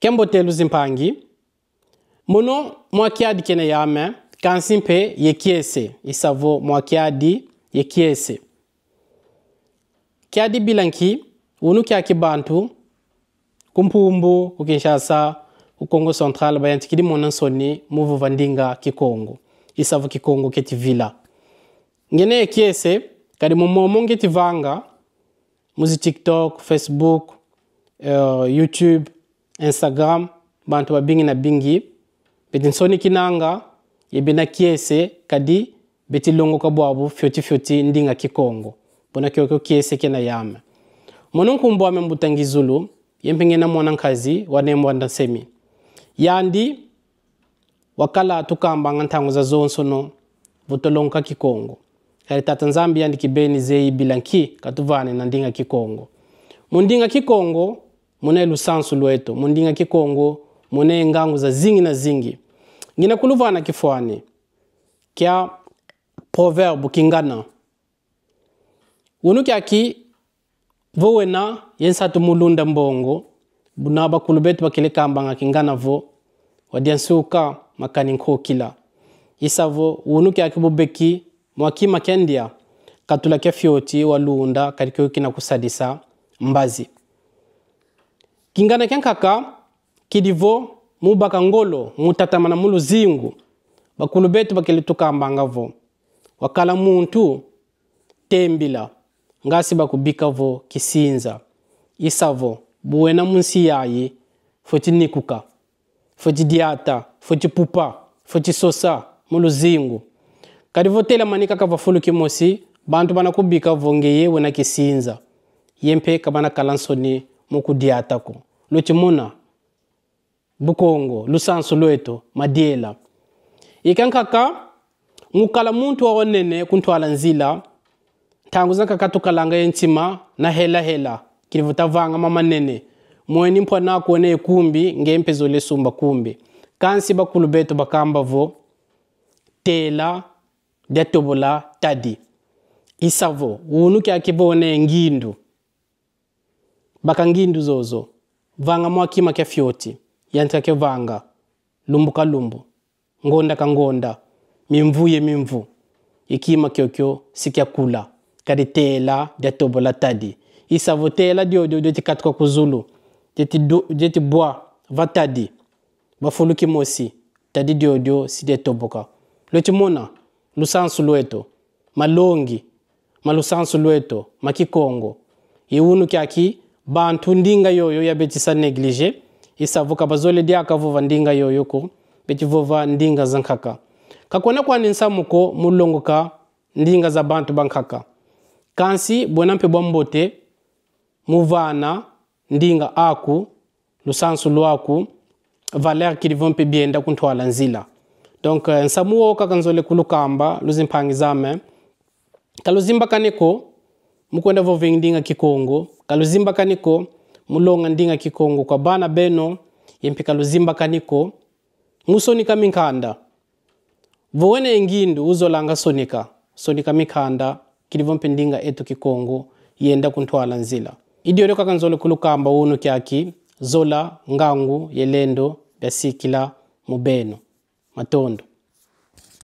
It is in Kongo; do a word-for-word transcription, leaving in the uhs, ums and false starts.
Kiambote luzimpangi. Mono mwa kiadi kena yame, kansi mpe ye kiese, i sa vo mwa kiadi ye kiese. Kiadi bila nki? Wunu kiaki bantu ku Mpumbu, ku Kinshasa, ku Kongo Central, bayantikidi mona nsoni mu vova ndinga Kikongo, i sa vo Kikongo keti vila. Ngina ye kiese, kadi mu momo ngeti vanga, mu zi TikTok, Facebook, eh, YouTube, Instagram, bantu babingi na bingi beti nsonikinanga, ye bena kiese, kadi beti longoka bwabu fioti fioti ndinga Kikongo. Buna kiokio kiese kena yame. Mono nkumbu ame Mbuta Ngizulu, ye mpe ngena mwana nkazi wa Ne Muanda Nsemi. Yandi wakala tukambanga ntangu zazonsono vo twalongoka Kikongo. Kadi Tata Nzambi yandi kibeni zeyi bila nki katuvana na ndinga Kikongo. Mu ndinga Kikongo muna ye lusansu lweto. Mu ndinga Kikongo muna ye ngangu zazingi na zingi. Ngina kuluvana kifwani kia proverbe, kingana. Wunu kiaki, vo wena ye nsatu mu lunda mbongo, buna bakulu beto bakele kambanga kingana vo: wadia nsuka, makani nkokila. I sa vo wunu kiaki bu beki mwa kima kia ndia, katula kia fioti walunda, kadi kio kina kusadisa mbazi. Kingana kia nkaka kidi vo: mu baka ngolo, mu tatamana mu luzingu. Bakulu beto bakele tukambanga vo: wakala muntu, tembila, ngasi bakubika vo kisinza. I sa vo bu wena mu nsi yayi, fweti nikuka, fweti diata, fweti pupa, fweti sosa mu luzingu. Kadi vo telamani kaka va fulu kimosi, bantu bana kubika vo ngeye wena kisinza. Ye mpe ka bana kala nsoni mu kudiata ko. Lweti mona Bukongo, lusansu lweto, madiela. I kia nkaka, mu kala muntu wa wanene ku ntwala nzila, ntangu zankaka tukalanga ye ntima na hela hela, kidi vo tavanga mama manene. Mweni mpwana aku wena ye kumbi, nge mpe zole sumba kumbi. Kansi bakulu beto bakamba vo: tela dia tobola tadi. I sa vo wunu kiaki vo wena ye ngindu, baka ngindu zozo, vanga mwa kima kia fioti, yantika kio vanga, lumbu ka lumbu, ngonda ka ngonda, mimvu ye mimvu, ye kima kiokio si kiakula, kadi tela dia tobola tadi. I sa vo tela diodio dieti katuka ku zulu, dieti du-, dieti bwa va tadi, va fulu kimosi, tadi diodio si diatoboka. Lweti mona lusansu lweto, malongi ma lusansu lweto ma Kikongo. Ye wunu kiaki, bantu ndinga yoyo ya beti sa négliger, i sa vo ka bazole diaka vova ndinga yoyo ko, beti vova ndinga zankaka. Ka kwena kwandi nsamu ko mu longoka ndinga za bantu bankaka. Kansi bwena mpe bwa mbote mu vana ndinga aku, lusansu lwaku valeur, kidi vo mpe bienda ku ntwala nzila. Donc, eh, nsamu wo kaka nzole kulukamba, luzimpangi zame. Ka luzimbakani ko mu kwenda vova ndinga Kikongo, ka luzimbakani ko mu longa ndinga Kikongo kwa bana beno, ye mpe ka luzimbakani ko mu sonika minkanda. Vo wena ye ngindu, uzolanga sonika, sonika minkanda, kidi vo mpe ndinga eto Kikongo yenda ku ntwala nzila. I diodio kaka nzole kulukamba wunu kiaki, zola, ngangu ye lendo biasikila mu beno. Matondo.